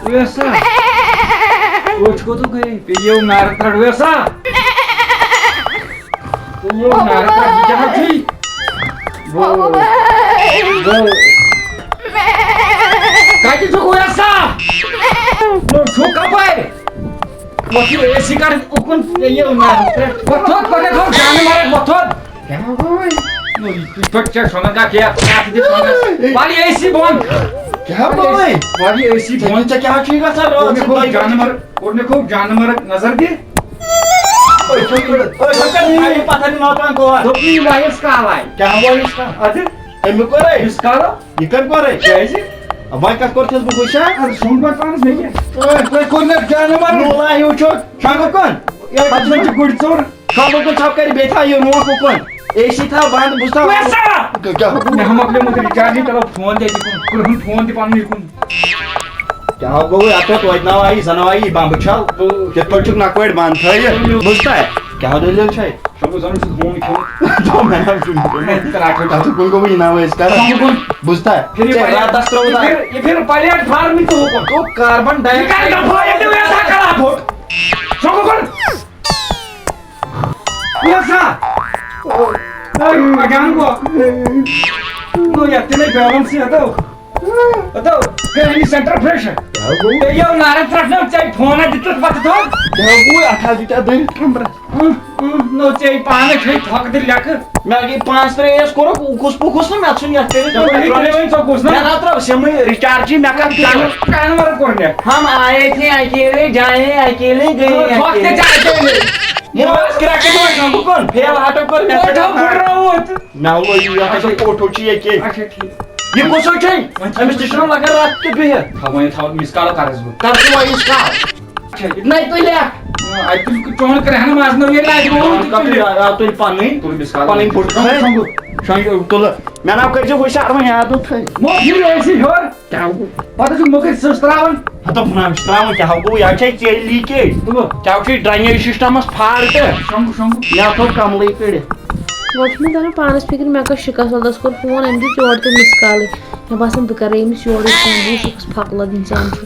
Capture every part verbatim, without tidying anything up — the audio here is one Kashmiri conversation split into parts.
ویسا، أچھ کوٚت گٔے؟ پیٚیو نارٕ ترٛٹھ ویسا۔ پیٚیو نارٕ ترٛٹھ، یہِ کیٛاہ چھُے؟ بابا بھاے۔ بابا۔ کتہِ چھُکھ ویسا؟ نو چھُکھ کپٲرۍ؟ وۄتھ یہِ اے سی کر اُکُن، پیٚیو نارٕ ترٛٹھ۔ وۄتھ تھوٚد، گۄڈٕنٮ۪تھ تھوٚد جانہٕ مرگ، وۄتھ تھوٚد۔ کیٛاہ گوٚوُے؟ نو، یہِ کِتھ پٲٹھۍ چھےٚ شۄنٛگان کتھ یتھ؟ اتھ دِ شۄنٛگان۔ وَل یہِ اے سی بۄن۔ کیٛاہ گوٚوُے؟ وَل یہِ اے سی بۄن۔ ژےٚ کیٛاہ چھُے گژھان رٲژ کوٚر مےٚ سٕنٛدِ کھوٚو دۄیہِ بجہِ؟ جانہٕ مرگ، کوٚر مےٚ کھوٚو جانہٕ مرگ، نظر دِ۔ أے، أے، أے، أے، أے، أے، پتھر ناتان کور۔ دوٚپُے یہِ وایس کال آیہِ۔ کیٛاہ وایس کال؟ اَدٕ؟ أمۍ کوٚرے؟ یُس کالو؟ یہِ کٔمۍ کوٚرے؟ کیٛازِ؟ وۄنۍ کَتھ کوٚرتھَس بہٕ ہُشار؟ اَدٕ شۄنٛگ پَتہٕ پانَس مےٚ کیٛاہ؟ أے، تُہۍ کوٚر مےٚ جانہٕ مرگ۔ نوٗلا ہیوٗ چھُ، شۄنٛگُر کُن۔ یہِ پَتہٕ زَن چھُ گُرۍ ژوٚر۔ کمبل تہٕ ژھۄپ کٔرِتھ بیٚیہِ تھاو یہِ روٗم اُکُن۔ اے سی تھاو بنٛد، بہٕ چھُس تھاوان۔ ویسا! کیٛاہ؟ مےٚ ہا مۄکلیومُت recharge، چلو فون تہِ أتی کُن، کُنہٕ ہُنٛد فون تہِ پنُن یہِ کُن۔ کیٛاہ گوٚو؟ یَتھ پٮ۪ٹھ توتہِ ناو آیی، زَنہٕ آیی بمبہٕ چھل۔ کیٛاہ؟ یِتھ پٲٹھۍ چھُکھ نَکوٲڑۍ بنٛد تھٲیِتھ۔ بوٗزتھا؟ کیٛاہ دٔلیٖل چھے؟ شۄنٛگُر زَن چھُس فون کھیوٚن۔ دوٚپ مےٚ حظ چھُنہٕ کھیوٚن۔ ہے، ترٛٹھ۔ تَتھ کُن گوٚو یہِ ناو أسۍ کران۔ شۄنٛگُر کُن۔ بوٗزتھا؟ پھِر یہِ ژےٚ پلیٹ-، راتس ترٛووُتھ یہِ اَتھ۔ پھِر-، یہِ پھِر پلیٹ فارمٕے تہٕ ہُہ کُن۔ تو کاربن ڈاے یہِ کَتہِ گژھو ییٚتہِ ویسا کران؟ شۄنٛگُر کُن۔ ویسا۔ اے، جان گو۔ نو، یتھ تہِ نے balance یتو۔ اتو، گٔے أمِس center pressure۔ کیٛاہ گوٚو؟ تیٚلہِ یہِ نارٕ ترٛٹھ نو ژےٚ فون دِتُکھ پتہٕ تھوٚد۔ کیٛاہ گوٚو؟ اتھ حظ دیُت اتھ دٔرِتھ کمرس۔ اۭں، اۭں، نو ژےٚ پانہٕ چھے تھۄکہٕ دِل لیکھٕ۔ مےٚ گٔے پانٛژھ ترٛےٚ ایس کوٚرُکھ، کُس پوٚکُس نہٕ، مےٚ ژھُن یتھ کٔرِتھ۔ ژےٚ کوٚر یہِ ترٛٹھ۔ ڈیلیوری ژوٚکُس نہ؟ مےٚ نہ ترٛٲو سِمٕے recharge، مےٚ کتھ کَرٕ؟ جانور کوٚر مےٚ۔ ہم آئے تھے اکیلے، جائیں اکیلے، گئے اکیلے۔ یہِ اوس کرٛٮ۪کہٕ دِوان شۄنٛگُر کُن، فیل ہٹو کٔر مےٚ۔ پوٹھو پھُٹرووُت۔ مےٚ ووٚن، یہِ ہسا پوٹھو چھُ ییٚکے۔ اچھا، ٹھیٖک۔ یہِ کُس چھُے؟ أمِس تہِ چھُنہ لگان راتھ کیُتھ بِہِتھ۔ تھاو وۄنۍ، تھاو، miss call کرس بہٕ۔ کر ژٕ وۄنۍ miss call؟ اچھا، یہِ نَے تُلہِ۔ آ، اَتہِ تُلہِ چون کرٛٮ۪ہن منٛز نہ ییٚلہِ اَتہِ گوٚو تہٕ کَتھ تُلہِ۔ تُلہِ۔ آ، تُلہِ پَنٕنۍ۔ تُل miss call۔ پَنٕنۍ پھُٹ۔ شۄنٛگُر۔ شۄنٛگُر تُلہٕ۔ مےٚ ناو کٔرۍ زِ ہُشار وۄنۍ یاد تھٲیِو۔ مو پھِر ٲسی ہیوٚر۔ کیٛاہ گوٚو؟ پتہٕ چھُکھ مُکٕرۍ سٕژ ترٛاوان۔ ہتو بناو چھِ ترٛاوان، کیٛاہ گوٚو؟ یا چھے ژےٚ leakage؟ تُلہٕ۔ کیٛاہ چھُے drainage systemس fault؟ شۄنٛگُر، شۄنٛگُر۔ مےٚ تھوٚو کملٕے کٔڑِتھ۔ گۄڈٕ چھُ مےٚ تران پانس فکرِ، مےٚ کٔر شِکاس وۄلدس کوٚر فون، أمۍ دیُت یورٕ تہِ miss callٕے۔ مےٚ باسان بہٕ کرٕ أمِس یورٕ فون، بہٕ وٕچھٕ یہِ کُس پھکہٕ لد انسان چھُ۔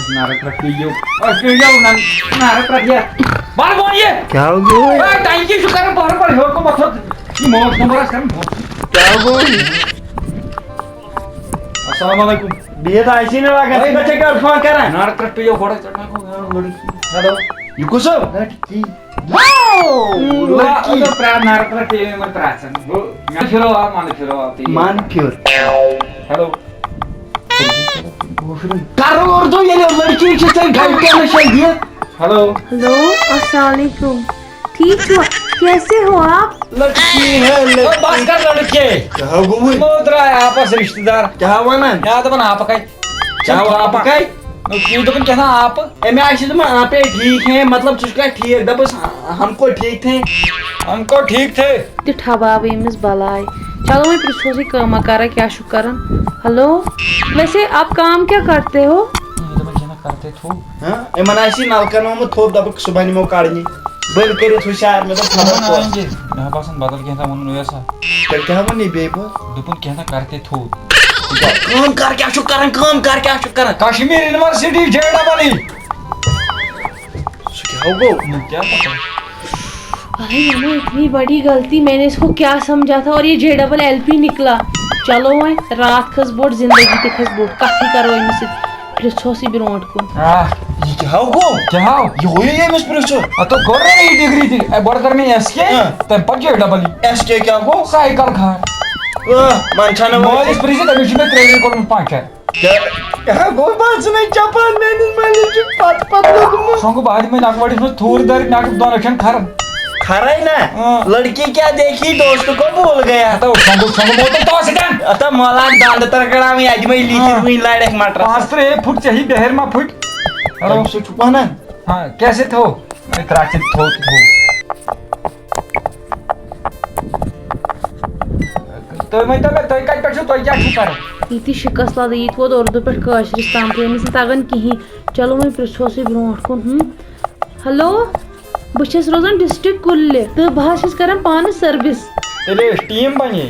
نارٕ پٮ۪ٹھ پیٚیِو۔ أسۍ پیٚیِو نہ-، نارٕ پٮ۪ٹھ یہِ۔ بَر بۄن یہِ۔ کیٛاہ گوٚو؟ ہے، ٹنکی چھُ کران بَر بَر ہیوٚر کُن مَتھُن۔ یہِ موج نمبر آسہِ کران بۄن۔ کیٛاہ گوٚو؟ السلام علیکم۔ بِہِتھ آسی نہٕ لگان، ژٕ کَتہِ چھَکھ گرٕ فون کران؟ نارٕ پٮ۪ٹھ پیٚیِو گۄڈَے، ژےٚ ما گوٚو ہیوٚر لٔڑکی؟ ہیلو۔ یہِ کُس ہو؟ لٔڑکی۔ واو! لٔڑکی۔ پرٛار نارٕ پٮ۪ٹھ پیٚیِو یِمَن پرٛارژَن۔ بہٕ، مےٚ پھِرو آو، مَنہٕ پھِرو آو تیٚلہِ۔ من پھیُر۔ ہیلو۔ کرو اردو ییٚلہِ لڑکی چھِ ژےٚ گرِکٮ۪ن نِش یہِ۔ ہیلو۔ ہیلو، السلام علیکم۔ ٹھیک چھُوا؟ کیسے ہو آپ؟ لڑکی ہے لڑکی۔ او، بس کر لڑکے۔ کیٛاہ گوٚوُے؟ یِمو درٛاے آپس رشتہٕ دار۔ کیٛاہ ونان؟ مےٚ آو دپان آپہٕ کتہِ؟ کیٛاہ آپہٕ کتہِ؟ نہ، ژٕ دوٚپُن کیٛاہ تام آپہٕ۔ أمۍ آسہِ دپان آپے ٹھیک ہے، مطلب ژٕ چھُکھ ٹھیک، دپس ہم کو ٹھیک تھے۔ ہم کو ٹھیک تھے۔ تہِ ٹھباوٕ أمِس بلاے۔ چلو وۄنۍ پرٛژھوسٕے کٲمہ کرا کیٛاہ چھُ کران۔ ہیلو، ویسے آپ کام کیا کرتے ہو؟ یہِ دَپان کینٛہہ نہ کرتے تھوٚو۔ ہاں، یِمن آسہِ یہِ نلکن آمُت تھوٚد، دَپُکھ صُبحن یِمو کڑنہِ۔ بٔلۍ کٔرِتھ ہُشار، مےٚ دوٚپ خبر یِمن کۄس۔ آیہِ یہِ۔ مےٚ باسان بدل کینٛہہ تام ووٚنُن اوس۔ تیٚلہِ کیٛاہ ووٚن یہِ بیٚیہِ پَتہٕ؟ دوٚپُن کینٛہہ نہ کرتے تھوٚد۔ کٲم کر، کیٛاہ چھُکھ کران، کٲم کر، کیٛاہ چھُکھ کران؟ Kashmir university J double E. سُہ کیٛاہ گوٚو؟ نہ کیٛاہ پتہ۔ ارے ماما، اتنی بڑی غلطی، میں نے اس کو کیا سمجھا تھا اور یہ جے ڈبل ایل پی نکلا۔ چلو وۄنۍ، راتھ کھٔژ بوٚڑ، زندگی تہِ کھٔژ بوٚڑ، کتھ تہِ کرو أمِس سۭتۍ، پرژھوسٕے برونٛٹھ کُن۔ آہ، یہِ کیٛاہ ہو گوٚو؟ کیٛاہ ہو؟ یہِ ہوے ییٚمِس پرژھُن۔ اتھ کوٚر نہ یہِ ڈگری تہِ، اے، گۄڈٕ کٔر مےٚ ایس کے، ہاں۔ تمہِ پتہٕ جے ڈبل ای۔ ایس کے کیٛاہ گوٚو؟ سایکل کھار۔ آہ، من چھَنہٕ وۄنۍ۔ مٲلِس پرژھ، تٔمِس چھُ مےٚ ترٛیٚیہِ لٹہِ کوٚرمُت پنٛچر۔ کیٛاہ؟ کیٛاہ گوٚو؟ باسان ہے چپان میٲنِس مٲلِس چھُ پتہٕ پتہٕ لوٚگمُت۔ شۄنٛگُو بعد میں نَکوَٹِس منٛز تھوٗر دٲرِتھ، نَکھ دۄن أچھن کھرن۔ کھرے نا؟ اۭں۔ لڑکی کیا دیکھی، دوست کو بھول گیا۔ ہتا شۄنٛگُو، شۄنٛگُو، بہٕ اوسُس تَتھ سۭتۍ۔ ہتا مولان دند ترکڑاوٕنۍ، اَتہِ مے لیٖکھِتھ ہاں۔ وٕنۍ لڑٮ۪کھ مٹرس۔ پانٛژھ ترٛےٚ ہے پھُٹ، ژےٚ ہی بہر ما پھُٹۍ؟ ہیلو۔ تۄہہِ سۭتۍ چھُکھ وَنان؟ ہاں، کیسے تھو؟ ہے، ترٛٹھ سۭتۍ تھو تہٕ تھو۔ تُہۍ ؤنۍتو مےٚ، تُہۍ کَتہِ پٮ۪ٹھ چھِو؟ تُہۍ کیٛاہ چھِو کَران؟ یہِ تہِ شِکَس لَدٕ، یہِ تہِ ووت اُردو پٮ۪ٹھ کٲشرِس تام تہٕ أمِس نہٕ تَگان کِہیٖنۍ۔ چلو وۄنۍ پِرٛژھوسٕے برٛونٛٹھ کُن۔ ہُم۔ ہیلو، بہٕ چھَس روزان ڈسٹرکٹ کُلہِ تہٕ بہٕ حظ چھَس کَران پانہٕ سٔروِس۔ تیٚلہِ ٹیٖم بَنے۔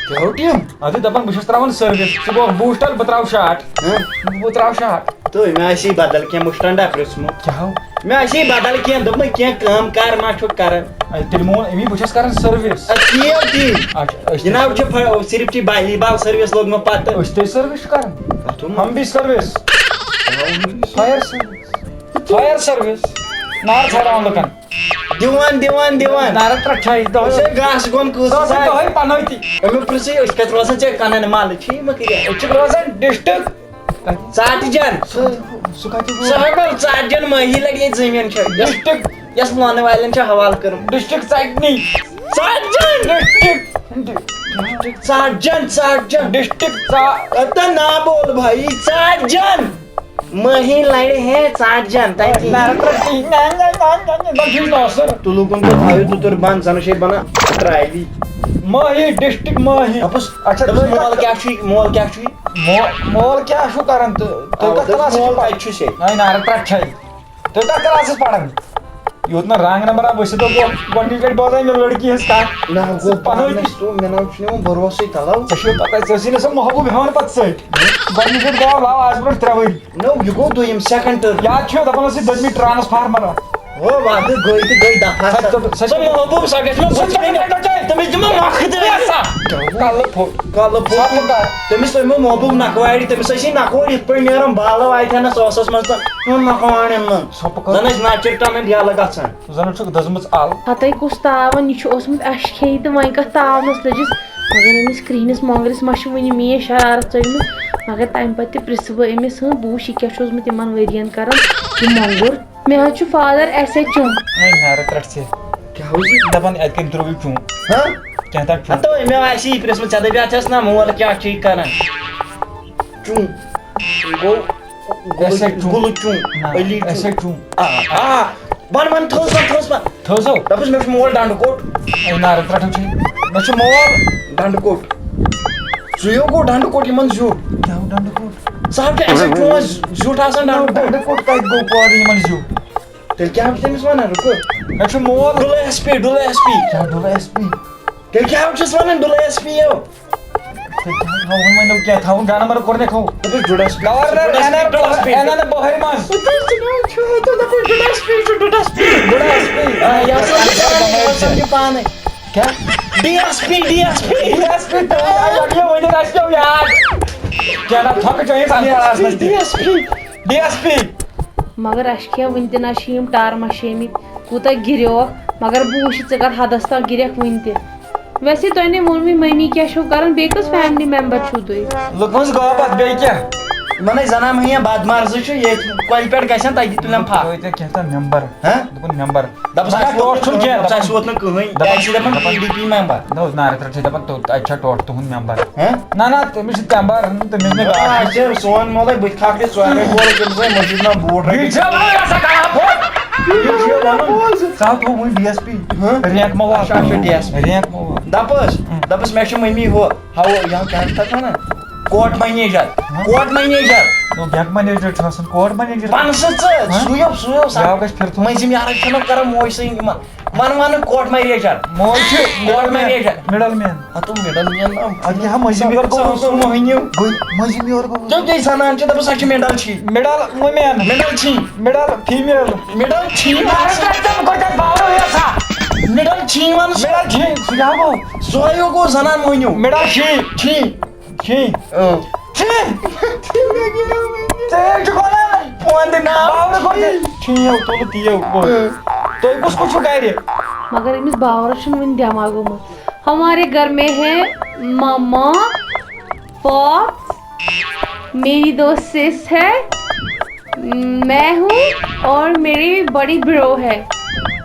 کیٛاہ ہو ٹیٖم؟ اَدٕ دَپان بہٕ چھُس ترٛاوان سٔروِس، ژٕ گوٚو بوٗسٹر، بہٕ ترٛاوٕ شاٹ۔ ہہ؟ بہٕ ترٛاوٕ شاٹ۔ تہٕ مےٚ آسہِ یہِ بدل کینٛہہ مُشٹنڈا پرٛژھمُت۔ کیٛاہ ہو؟ مےٚ آسہِ یہِ بدل کینٛہہ، دوٚپمَے کینٛہہ کٲم کار ما چھُکھ کران؟ اَدٕ تیٚلہِ مون أمی بہٕ چھُس کران سٔروِس۔ اَدٕ تی ہو ٹیٖم۔ اچھا، أسۍ تہِ جناب چھِ چھِ فا-، صرف چھِ والی بال سٔروِس لوٚگمُت پَتہٕ۔ أسۍ تہِ سٔروِس چھِ کران۔ کَتھ ووٚنمُت؟ ہم بھی service. Fire service. Fire service. نار ژھوراوان لُکن۔ دِوان، دِوان، دِوان۔ نارٕ ترٛٹھ چھا یہِ دۄہَے؟ أسۍ ہے گاسہٕ گۄن کۭژ سۄ ٲسٕے آسہِ؟ دۄہَے پَنٲوتی۔ أمۍ پرٛژھٕے، أسۍ کَتہِ روزان ژےٚ کَنَن مَلہٕ چھی مہٕ کٔرِتھ۔ أسۍ چھِ روزان ڈِسٹرٛکٹ۔ ژاٹہٕ جان۔ سُہ، سُہ کَتہِ گوٚو؟ سُہ ہا گوٚو ژاٹہٕ جان مٲہی لَڑِ ییٚتہِ زٔمیٖن چھےٚ۔ یۄس، ڈِسٹرٛکٹ۔ یۄس لونہٕ والٮ۪ن چھےٚ حوالہٕ کٔرمٕژ۔ ڈِسٹرٛکٹ ژَٹنی۔ ژاٹہٕ جان۔ ڈِسٹرٛکٹ۔ ڈِسٹرٛکٹ ژاٹہٕ جان، ژاٹہٕ جان۔ ڈِسٹرٛکٹ ژا-، اَتھ ناو بول بھائی، ژاٹہٕ جان۔ مٲہی لڑِ ہے ژاٹھ جان تَتہِ۔ نہ، نہ، نہ، نہ، نہ، نہ، نہ، نہ، نہ، نہ۔ تُلُکُن تہٕ تھٲوِو تُتُر بنٛد، زَنہٕ چھے بَنان ترٛاوی۔ مٲہی، ڈسٹرکٹ مٲہی۔ دوٚپُس، اچھا، دوٚپُس، تُہۍ مول کَتھ، کیٛاہ چھُے، مول کیٛاہ چھُے؟ مو-، مول کیٛاہ چھُو کران تہٕ تُہۍ آ، کَتھ دوٚپُس، کلاسَس مول چھِو پَران؟ کَتہِ چھُ سے؟ نہ، نہ، رٹھ، رٹھ چھے۔ تُہۍ کَتھ کلاسَس پَران؟ یوٗت نہٕ رانگ نمبر آو، بہٕ چھُس گۄ-، گۄڈٕنِچ لَٹہِ بوزان مےٚ لٔڑکی ہٕنٛز کَتھ۔ نہ، گوٚو پَنٕنۍ پَنٕنۍ سُہ، مےٚ نہ حظ چھُنہٕ یِوان بروسٕے تَلو۔ ژےٚ چھُے پَتہ، ژےٚ ٲسی نہٕ سۄ محبوٗب ہٮ۪وان پَتہٕ سۭتۍ۔ گۄڈٕنِچ لَٹہِ گوٚو، آو آز برونٛٹھ ترٛےٚ ؤری۔ نو، یہِ گوٚو دوٚیِم، سیکنڈ ٹٔرم۔ یاد چھُ، دَپان ٲسٕے دٔتمِتھ ٹرانسفارمر۔ او، وَدٕ گٔے تہٕ گٔے دَفعہ۔ سۄ تہِ، سۄ تہِ، سۄ محبوٗب، سۄ گژھِ مےٚ سۄ تہِ وٕچھِنۍ۔ تٔمِس دِمو مۄکھٕ تہِ۔ کَلہٕ پھوٚل۔ کَلہٕ پھوٚل۔ سۄ تہِ کَر۔ تٔمِس تٔمۍ محبوٗب نَکھوارِ، تٔمِس ٲسۍ نَکھوٲرۍ یِتھ پٲٹھۍ نیران بالو اَتہِ ہَنَس اوسَس منٛز تہٕ یِمَن نَکھوارٮ۪ن منٛز۔ سۄ پَکو۔ زَن ٲسۍ نَچِر ٹَنٕنۍ یَلہٕ گژھان۔ زَن چھُکھ دٔزمٕژ اَل۔ ہَتَے کُس تاوَن، یہِ چھُ اوسمُت اَشہِ کھیٚیہِ تہٕ وۄنۍ کَتھ تاونَس لٔجِس۔ مگر أمِس کرٛہنِس مۄنٛگرِس ما چھِ وٕنہِ میٛٲنۍ شرارت ژٔجمٕژ؟ مگر تَمہِ پَتہٕ تہِ پرٛژھٕ بہٕ أمِس، ہٕنٛہ، بہٕ وٕچھِ یہِ کیٛاہ چھُ اوسمُت یِمَن ؤرِین کَران، یہِ مۄنٛگُر۔ مےٚ حظ چھُ فادر ایس ایچ چوٗم۔ ہے نارٕ ترٛٹھ ژےٚ۔ کیٛاہ حظ یہِ؟ دَپان اَتہِ کَتہِ درٛوو یہِ چوٗم؟ ہاں؟ کیٛاہ تام چوٗم؟ ہَتو مےٚ آسہِ یی پرٛژھمُت، ژےٚ دَپیٛاتھَس نا مول کیٛاہ چھُ یہِ کَران؟ چوٗم۔ گوٚو ایس ایچ چوٗم۔ گُلہٕ چوٗم۔ نہ، علی چوٗم۔ ایس ایچ چوٗم۔ آ، آ۔ وَن، وَن، تھٔز وَن، تھٔز وَن۔ تھٔز ہو؟ دَپُس، مےٚ چھُ مول ڈَنڈٕ کوٚٹ۔ اے نارٕ ترٛٹھ چھُے۔ مےٚ چھُ مول ڈَنڈٕ کوٚٹ۔ سُے ہیوٗ گوٚو ڈَنڈٕ کوٚٹ یِمَن زیُٹھ۔ کیٛاہ ہو ڈَنڈٕ کوٚٹ؟ سُہ ہا چھُ اَسہِ برونٛہہ زیُٹھ آسان ڈَنڈٕ کوٚٹ۔ ڈَنڈٕ کوٚٹ کَتہِ گوٚو پٲدٕ یِمَن زیُٹھ؟ تیٚلہِ کیٛاہ چھُ تٔمِس وَنان؟ رُکو۔ مےٚ چھُ مول۔ ڈُلہٕ ایس پی، ڈُلہٕ ایس پی۔ کیٛاہ ڈُلہٕ ایس پی؟ تیٚلہِ کیٛاہ چھُس وَنان ڈُلہٕ ایس پی یو؟ تھاوُن وۄنۍ کیٛاہ تھاوُن، گانا مَرٕ کوٚر نہٕ کھو۔ دَپُس ڈُلہٕ ایس پی۔ گورنر ڈُلہٕ ایس پی، این این ڈُلہٕ ایس پی۔ این این بہر منٛز۔ دَپُس ڈُلہٕ ایس پی چھُ، ڈُلہٕ ایس پی۔ ڈُلہٕ ایس پی۔ آ، یہِ ہسا چھُ پانَے، یہِ ہسا چھُ پانَے۔ کیٛاہ؟ D S P, D S P. D S P, تُہۍ آیہِ یہِ ؤنِتھ اَسہِ پیوٚو یاد۔ کیٛاہ نہ، تھۄکہٕ چھو یہِ سَمکھان آسنَس تہِ۔ D S P. D S P. مگر اَسہِ کھیٚیہِ وُنہِ تہِ نہ چھِ یِم ٹارمَس شیمٕتۍ، کوٗتاہ گِریوکھ، مگر بہٕ وٕچھِ ژٕ کَتھ حدَس تام گِریکھ وُنہِ تہِ۔ ویسے تۄہہِ نے ووٚنوُے مٔمی کیٛاہ چھو کَران، بیٚیہِ کٔژ فیملی ممبر چھِو تُہۍ؟ لُکہٕ ہٕنٛز غٲبت، بیٚیہِ کیٛاہ؟ یِمَن ہے زَنان مٔہنِیَن بدمرضی چھُ، ییٚتہِ کۄلہِ پٮ۪ٹھ گژھن تَتہِ دِتُلٮ۪م پھَکھ۔ کۭتیٛاہ کینٛہہ تام ممبر۔ ہہ؟ دوٚپُن ممبر۔ دَپُس نہ، اَسہِ ٹوٹھ ووت چھُنہٕ نہٕ، کینٛہہ۔ دَپُس اَسہِ ووت نہٕ کٕہٕنۍ۔ دَپان، کیٛازِ چھِ دَپان دَپان، پی ڈی پی ممبر؟ نہ، نارٕ ترٛٹھ چھِ دَپان، تو-، اَتہِ چھا ٹوٹھ تُہُنٛد ممبر؟ ہہ؟ نہ، نہ، تٔمِس چھِ تَمہِ بار، تٔمِس نہٕ آ، اَسہِ چھِ سون مولے بٕتھِ کھکھ دِتھ ژورِ بَجہِ وول تٔمِس ہے مٔشیٖد نہ بوٗٹھ رٔٹِتھ۔ یہِ چھِ وَنان، ژٕ ہا تھوٚو وۄنۍ ڈی ایس پی۔ ہہ؟ رینک ما وال؟ اچھا، اچھا، ڈی ایس پی۔ رینک ما وال؟ دَپُس، ہم۔ دَپُس، مےٚ چھِ مٔمی ہُہ، ہاو، یہِ ہا کیٛاہ چھِ تَتھ وَنان؟ کوٹ منیجر، ہہ؟ کوٹ منیجر۔ نو، بینک منیجر چھُ آسان، کوٹ منیجر۔ پَنسہٕ ژٕ، ہہ؟ سُے ہیوٚو، سُے ہیوٚو، سُہ بیٛاکھ گژھِ پھِرٕ تھوٚد۔ مٔنٛزِم یارَے چھُنہ کران موج سۭتۍ یِمَن۔ وَن وَنہٕ کوٹ منیجر۔ موج چھِ کوٹ منیجر۔ Middle man. ہَتو مِڈل مین نا۔ اَدٕ کیٛاہ ہا مٔنٛزِم یور گوٚو؟ سُہ مٔہنیوٗ۔ گوٚو مٔنٛزِم یور گوٚو۔ تِم کیٛاہ زَنان چھِ دَپان سۄ چھِ مِڈل چھی۔ Middle woman. مِڈل چھی۔ Middle female. مِڈل چھی۔ مِڈل چھی وَن سُہ۔ مِڈل چھی۔ سُہ کیٛاہ گوٚو؟ سُہ ہیوٗ گوٚو زَنان مٔہنیوٗ۔ مِڈل چھی۔ چھی۔ چھی۔ اۭں۔ چھی۔ ژےٚ چھُکھ وَنان۔ فون دِ ناو۔ باورٕ گوٚو ژےٚ۔ چھی ہو، تُلہٕ تیو۔ اۭں۔ تُہۍ کُس کُس چھُو گَرِ؟ مگر أمِس باورَس چھُنہٕ وٕنہِ دٮ۪ماغ گوٚمُت۔ ہمارے گھر میں ہے ماما، پاپ، میری دو سس ہے، میں ہوں اور میری بڑی برو ہے۔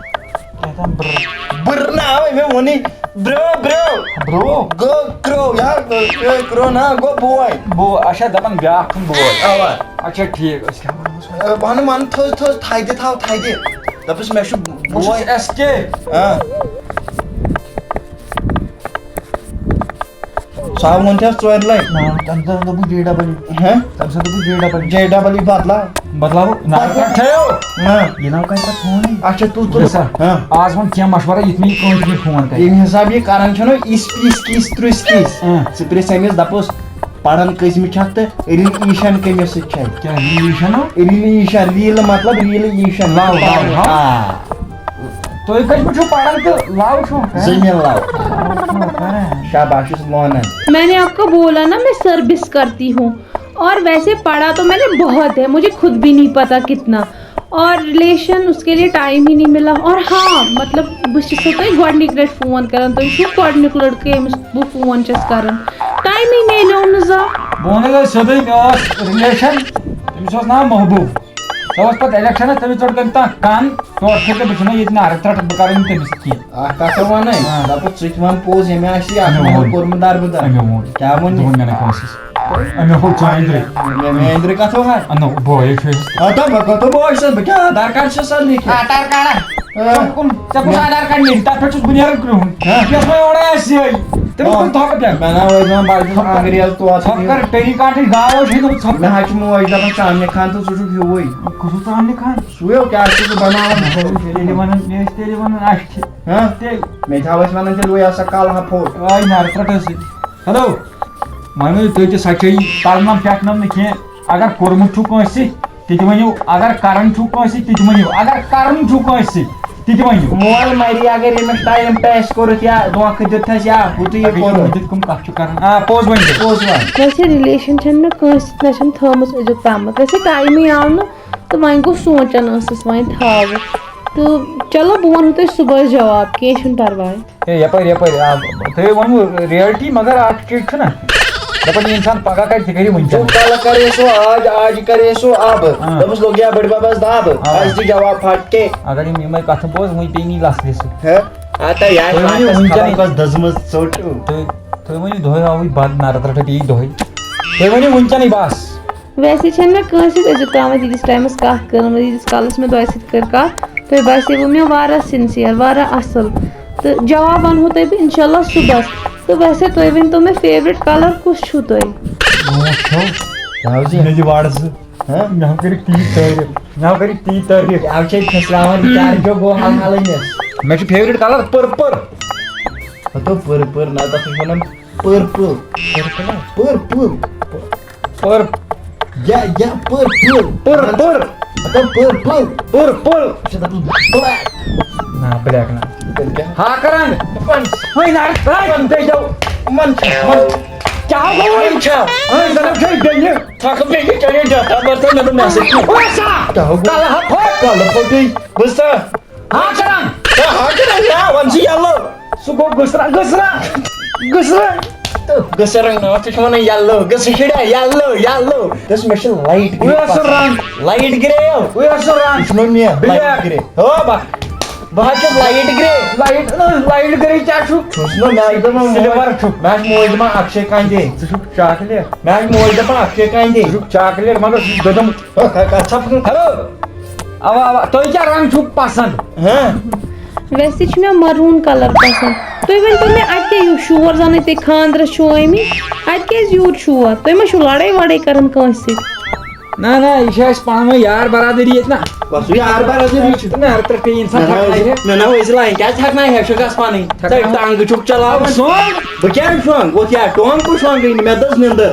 کیٛاہ تام برو۔ برو نہ، اوے مےٚ ووٚنُے۔ برو، برو۔ برو؟ گوٚو کرو، یا، اے، کرو نہ، گوٚو بوے۔ بو-، اچھا، دَپان بیٛاکھ چھُم بوے۔ اَوا۔ اچھا، ٹھیٖک، أسۍ کیٛاہ وَنو أمِس وۄنۍ؟ اے، وَن، وَن، تھٔز، تھٔز، تھَدِ تھاو، تھَدِ۔ دَپُس، مےٚ چھُ بہٕ چھُس بوے۔ ایس کے۔ ہاں۔ سُہ ہا ووٚن تہِ حظ ژورِ لَٹہِ۔ نہ، تَمہِ ساتہٕ دوٚپُکھ جے ڈبل ای۔ ہہ؟ تَمہِ ساتہٕ دوٚپُکھ J double E. J double E بدلاو۔ بدلاو ناو کر تھٲیو۔ ہاں۔ یہِ ناو کَتہِ پٮ۪ٹھ فون یی؟ اچھا، تُل، تُل۔ وٕچھ سا، ہاں۔ آز ووٚن کینٛہہ مشورہ، یُتھ نہٕ یہِ کٲنٛسہِ تہِ فون کرِ۔ ییٚمہِ حساب یہِ کران چھُنہ، یِس پیٖس کِس ترُس کِس، ہاں۔ ژٕ پرٛژھ أمِس، دَپُس، پران کٔژمہِ چھکھ تہٕ ریلیشن کٔمِس سۭتۍ چھے؟ کیٛاہ ریلیشن ہو؟ ریلیشن، ریل مطلب ریلیشن۔ Love، love، ہاں۔ آ۔ تُہۍ کٔژمہِ چھِو پران تہٕ love چھُو کران؟ زٔمیٖن love۔ Love چھُو کران؟ شاباش، یُس لونان۔ میں نے آپ کو بولا نا، میں سروس کرتی ہوں۔ اور ویسے پڑھا تو میں نے بہت ہے، مجھے خود بھی نہیں پتا کتنا۔ اور ریلیشن، اس کے لیے ٹائم ہی نہیں ملا۔ اور ہاں، مطلب، بہٕ چھَسو تۄہہِ گۄڈٕنِکۍ لَٹہِ فون کران، تُہۍ چھِو گۄڈٕنیُک لٔڑکہٕ ییٚمِس بہٕ فون چھَس کران۔ ٹایمٕے میلیو نہٕ زانٛہہ۔ بہٕ وَنہٕ تۄہہِ سیوٚدُے، مےٚ اوس ریلیشن، تٔمِس اوس ناو محبوب۔ سۄ ٲس پَتہٕ اِلیکشنَس، تٔمِس ژٔٹ تٔمۍ تانۍ کَن، تورٕ کھٔتۍ تہٕ بہٕ چھُس نہٕ ییٚتہِ نارٕ ترٛٹھ، بہٕ کَرٕ نہٕ تٔمِس سۭتۍ کینٛہہ۔ اَکھ کَتھ وَنَے، آ۔ دَپُکھ ژٕ تہِ وَن پوٚز، ییٚمہِ آسہِ یہِ اَکھ أمۍ ووٚن۔ کوٚرمُت دَربٕدَر۔ أمۍ ووٚن۔ کیٛاہ ووٚن یہِ؟ دوٚپُن مےٚ نَے کٲنٛسہِ۔ أمۍ ہو ژٕ أنٛدرٕ۔ مےٚ، مےٚ أنٛدرٕ کَتھ ہو ہا؟ اَنو، بہٕ ہے چھُس۔ ہتا، مےٚ کَتھ ہو بہٕ چھُس، بہٕ کیٛاہ آدھار کارڈ چھُس سا لیکھِتھ؟ آدھار کارڈا؟ آ۔ ژٕ کُن، ژےٚ کُس مےٚ آدھار کارڈ نیرِ؟ تَتھ پٮ۪ٹھ چھُس بہٕ نیران کرٛہُن۔ ہا؟ یَتھ وۄنۍ اورَے آسہِ یِہوٚے۔ تٔمِس آ۔ کُن تھۄکہٕ پٮ۪ٹھ۔ مےٚ ناو ٲسۍ دَپان بہٕ چھُس تھۄکہٕ کر، انٛگریز توتہِ تھۄکہٕ کر، ٹیری کارڈٕچ گاو چھِ تھٲومٕژ تھۄکہٕ۔ مےٚ حظ چھِ موج دَپان ژامنہِ خان تہٕ ژٕ چھُکھ ہیوٗوٕے۔ کُس اوس ژامنہِ خان؟ سُے ہو، کیٛاہ چھُکھ ژٕ بَناوان؟ مےٚ ٲسۍ تیٚلہِ وَنان، مےٚ ٲسۍ تیٚلہِ وَنان اَسہِ چھِ۔ ہا؟ تیٚلہِ۔ مےٚ تہِ ہا ٲسۍ وَنان تیٚلہِ وۄنۍ ہسا کالہٕ ہا پھوٚٹ۔ آے نارٕ ترٛٹھ ٲسٕے۔ ہیلو، وۄنۍ ؤنِو تُہۍ تہِ سچٲیی، پرنم پھیٛاکنم نہٕ کینٛہہ۔ اگر کوٚرمُت چھُو کٲنٛسہِ سۭتۍ، تہِ تہِ ؤنِو۔ اگر کران چھُو کٲنٛسہِ سۭتۍ، تہِ تہِ ؤنِو۔ اگر کران چھُو کٲنٛسہِ سۭتۍ، تہِ تہِ ؤنِو۔ مول مَرِ اگر ییٚمِس ٹایم پاس کوٚرُتھ یا دھوکہٕ دیُتتھَس یا ہُہ تہٕ یہِ اگر یہِ کوٚرُتھ۔ ؤنِتھ کٕم کَتھ چھُ کران؟ آ، پوٚز ؤنِو۔ پوٚز وَن۔ ویسے ریلیشن چھَنہٕ مےٚ کٲنٛسہِ سۭتۍ نہ چھَم تھٲومٕژ أزیُک تامَتھ۔ ویسے ٹایمٕے آو نہٕ تہٕ وۄنۍ گوٚو سونٛچان ٲسٕس وۄنۍ تھاوٕ۔ تہٕ چلو، بہٕ وَنہو تۄہہِ صُبحَس جواب، کینٛہہ چھُنہٕ پَرواے۔ ہے، یپٲرۍ، یپٲرۍ، آ، تُہۍ ؤنِو ریلٹی، مگر اکھ چیٖز چھُنہ، دَپان یہِ اِنسان پگاہ کَرِ، تہِ کَرِ وٕنکیٚن۔ جو کل کرے سو آج، آج کرے سو اب۔ ہاں۔ دوٚپمَس لوٚگ یا بٔڈۍ بَبَس دَب، آ۔ اَسہِ دِ جواب پھٹ کے۔ اگر یِم یِمَے کَتھٕ بوز، وۄنۍ پیٚیہِ نہٕ یہِ لَژھ وِژھ۔ ہے؟ آ، تہٕ یہِ آسہِ تُہۍ ؤنِو لَژھ وٕنکیٚنٕے۔ خبر کۄس دٔزمٕژ ژوٚٹ۔ تُہۍ، تُہۍ ؤنِو دۄہَے آوٕے بَد نَرٕ ترٛٹھ پیٚیہِ دۄہَے۔ تُہۍ ؤنِو وٕنکیٚنٕے بَس۔ ویسے چھَنہٕ مےٚ کٲنٛسہِ سۭتۍ أزیُک تامَتھ ییٖتِس ٹایمَس کَتھ کٔرمٕژ، ییٖتِس کالَس مےٚ تۄہہِ سۭتۍ کٔر کَتھ۔ تُہۍ باسیوٕ مےٚ واریاہ سِنسِیر، واریاہ اَصٕل۔ تہٕ جواب وَنہو تۄہہِ بہٕ اِنشاء اللہ صُبحَس۔ تہٕ ویسے تُہۍ ؤنۍتو مےٚ، فیورِٹ کَلَر کُس چھُو تۄہہِ؟ برونٛٹھ چھَو۔ کیٛاہ حظ یہِ؟ مےٚ دِ وَڑ زٕ۔ ہہ؟ مےٚ ہَم کٔرِکھ تی تعٲریٖف۔ مےٚ ہَم کٔرِکھ تی تعٲریٖف۔ کیٛاہ چھے پھِسراوان؟ کیٛاہ چھو گوٚو حال حالٕے مےٚ؟ مےٚ چھُ فیورِٹ کَلَر پٔرپٕل۔ ہَتو پٔرپٕل، نہ تَتھ چھِ وَنان پٔرپٕل۔ پٔرپٕل ہا؟ پٔرپٕل۔ پٔر۔ یا، یا، پٔرپٕل۔ پٔر، پٔر۔ مطلب پٔرپٕل۔ پٔرپٕل۔ اچھا، دَپُس بلیک۔ نہ، بلیک نہ۔ تیٚلہِ کیٛاہ؟ ہاکہٕ رنٛگ۔ پَن۔ وۄنۍ نہ، وۄنۍ بیٚیہِ دَو۔ یِمَن چھِ، یِمَن کیٛاہ گوٚو وۄنۍ؟ چھا؟ وۄنۍ زَن چھِ بیٚیہِ۔ تھَکھ بیٚیہِ کَرے ڈیٹا بٔرتھ، مےٚ دوٚپ مےٚ سۭتۍ۔ وۄنۍ سا؟ کیٛاہ گوٚو؟ کَلہٕ ہا پھوٚٹ۔ کَلہٕ پھوٚٹُے۔ بہٕ سا؟ ہاکہٕ رنٛگ۔ ہے، ہاکہٕ رنٛگ نا، وَن ژٕ یَلہٕ۔ سُہ گوٚو گٔسرا، گٔسرا، گٔسرا۔ تہٕ گٔسرا رنٛگ نا، ژٕ چھُکھ وَنان یَلہٕ، گٔسہٕ شُریا، یَلہٕ، یَلہٕ۔ دوٚپُس، مےٚ چھُ لایٹ گرے وۄنۍ ٲس سُہ پَسنٛد۔ رنٛگ۔ لایٹ گرے ہو۔ وۄنۍ ٲس سُہ رنٛگ۔ یہِ چھُنہٕ مےٚ بلیک۔ لایٹ گرے۔ ہو با۔ بہٕ حظ چھُس لایٹ گرے۔ لایٹ، لایٹ گرے کیٛاہ چھُ؟ چھُس نہٕ، مےٚ آسہِ دَپان موج، سِلوَر چھُ۔ مےٚ آسہِ موج دَپان اَکھ شے کانٛہہ دے۔ ژٕ چھُکھ چاکلیٹ۔ مےٚ آسہِ موج دَپان اَکھ شے کانٛہہ دے۔ ژٕ چھُکھ چاکلیٹ، مگر سُہ چھُ دٔدٕم۔ ہو، کَتھ ژھَپھ نہٕ۔ ہیلو۔ اوا، اوا، تۄہہِ کیٛاہ رنٛگ چھُو پسنٛد؟ ہاں۔ ویسے چھُ مےٚ maroon colour پسنٛد۔ تُہۍ ؤنۍ تو مےٚ، اَتہِ کیٛاہ یہِ شور زَنٕے تُہۍ خانٛدرَس چھُو آمٕتۍ؟ اَتہِ کیٛازِ یوٗت شور؟ تُہۍ ما چھِو لڑٲے وڑٲے کران کٲنٛسہِ سۭتۍ؟ نہ، نہ، یہِ چھِ اَسہِ پانہٕ ؤنۍ یار برادٔری ییٚتہِ نا۔ بَس یہِ یار برادٔری چھِ۔ نہ، ترٛٹھ پیٚیہِ اِنسان مےٚ نہ تھپھ اوس، کھایہِ۔ مےٚ نہ اوس یہِ line، کیٛازِ تھکھ نہ ہٮ۪کھ، چھُ گژھ پَنٕنۍ۔ ژٕ ٹانٛگہٕ چھُکھ چلاوان۔ سونٛگ۔ بہٕ کیٛازِ شۄنٛگ؟ اوٚت یا ٹونٛگ کُس شۄنٛگٕے نہٕ، مےٚ دٔز نِندٕر۔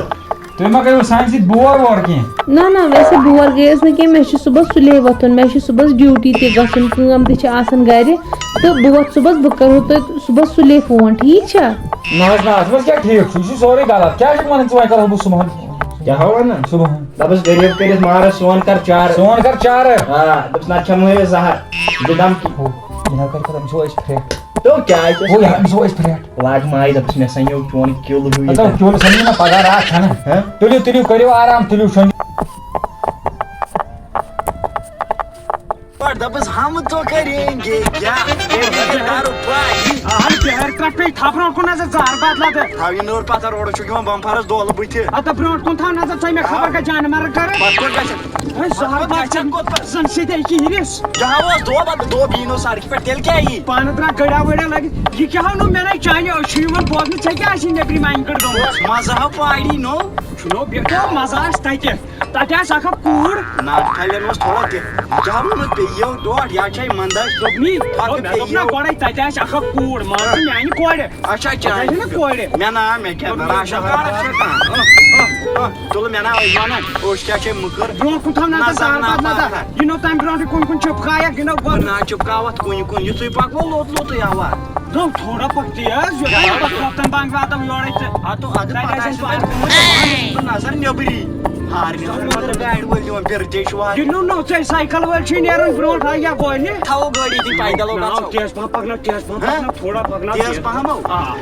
تُہۍ ما کٔرِو سانہِ سۭتۍ بور وور کینٛہہ؟ نہ، نہ، ویسے بور گٔیَس نہٕ کینٛہہ، مےٚ چھُ صُبحَس سُلے وۄتھُن، مےٚ چھُ صُبحَس ڈیوٹی تہِ گژھُن، کٲم تہِ چھِ آسان گَرِ، تہٕ بہٕ وۄتھٕ صُبحَس، بہٕ کَرو تۄہہِ صُبحَس سُلے فون، ٹھیٖک چھا؟ نہ حظ، نہ، اَتھ منٛز کیٛاہ ٹھیٖک چھُ؟ یہِ چھُ سورُے غلط۔ کیٛاہ چھُکھ وَنان ژٕ؟ وۄنۍ کَرو بہٕ صُبحَن۔ کیٛاہ ہا وَنان؟ صُبحَن۔ دَپَس غریٖب کٔرِتھ مارَس سون کَر چارٕ۔ سون کَر چارٕ۔ آ، دَپَس نَتہٕ کھٮ۪مہٕ أسۍ زَہر۔ یہِ دَم۔ ہو، یہِ نہ کَرِ پَتہٕ، أمِس ہو أسۍ پھرٛٹھ۔ تو کیٛاہ چھُس ہو، یہِ أمِس ہو أسۍ پھرٛٹھ۔ لاگ ماے، دَپَس مےٚ سَنیو چون کِل ہیوٗ یہِ۔ اَدٕ کیُل سَنیو نہ پَگاہ راتھ چھَنہٕ۔ ہہ؟ تُلِو، تُلِو، کٔرِو آرام، تُلِو شۄنٛگِو۔ پَتہٕ دَپَس ہم تو کریں گے کیا، تیرے دارو پاگی۔ اہن پہر ترٹھ پہ تھپھ روٹ کُن نظر زار بات لگا۔ تھاو یہِ نٔر پتھر روڈ چھُ یِوان بمفرس دولہٕ بٕتھِ۔ ہتہٕ برونٛٹھ کُن تھاو نظر، ژےٚ مےٚ خبر کیٛاہ جانہٕ مرگ کرٕ۔ پتہٕ کوٚت گژھِ؟ ہے، زہر باد گژھان کوٚت پتہٕ؟ زن سیٚدے کِہرِس۔ کیٛاہ اوس دۄب؟ اَدٕ دۄب یی نہٕ سڑکہِ پٮ۪ٹھ، تیٚلہِ کیٛاہ یی؟ پانہٕ درٛاو گڑا وڑا لٲگِتھ۔ یہِ کیٛاہ نوٚو؟ مےٚ نَے چانہِ أچھ چھُ یِوان بوزنہٕ، ژےٚ کیٛاہ آسی نیٚبرِم اَنہِ کٔڑ گٔمٕژ؟ مزٕ ہا پاڑی نوٚو۔ چھُنو بیٹھو مزٕ آسہِ تَتہِ۔ تَتہِ آسہِ اکھ اکھ کوٗر۔ ناٹہِ پھلٮ۪ن اوس تھوڑا تہِ۔ کیٛاہ ووٚنمُت پیٚیہِ یو ڈۄٹھ، یا چھے منٛدچھ؟ دوٚپنی، پھکہٕ دوٚپ، مےٚ دوٚپ نا پیٚیہِ یو۔ گۄڈَے تَتہِ آسہِ اکھ اکھ کوٗر، مان ژٕ میٛانہِ کورِ۔ اچھا، تَتہِ چانہِ آسہِ نا کورِ۔ مےٚ نا، مےٚ کیٛاہ دوٚپمَے راشن زہر کارڈ چھُ کانٛہہ؟ اہ، اہ، اہ، تُلہٕ مےٚ نا أسۍ وَنان، أسۍ کیٛاہ چھے مٕکٕر؟ برونٛہہ کُن تھاو نظر، نظر زہر نا باد نظر۔ پَتھر۔ یہِ نوٚو تَمہِ برونٛٹھٕے کُنہِ کُن چھُپکایَکھ، یہِ نوٚو گۄڈٕ۔ نہ چُپکاوَتھ کُنہِ کُن، یُتھُے پَکو لوٚت لوٚتُے آواز۔ دوٚپ تھوڑا پَکھ تیز، یوٚتام یہِ پَتہٕ کھۄفتَن بنٛگ واتو یورَے تہٕ۔ آ، تو اَدٕ تَتہِ پَتہٕ آسٮ۪ن آسہِ پَتہٕ وۄنۍ نظر نیٚبری۔ ہارنہِ مگر گاڑِ وٲلۍ دِوان پِرٕ، ژےٚ چھُ وارٕ۔ یہِ نوٚو نوٚو ژےٚ سایکل وٲلۍ چھُے نیران برونٛٹھ، ہا، یا گۄڈٕنہِ۔ تھاوو گٲڑی تہِ پیدل، او ناو گژھو۔ تیز پَہَم پَکناو، تیز پَہَم ہہ؟ پَکناو، تھوڑا پَکناو تیز تیز۔ پَہَم او۔ آ۔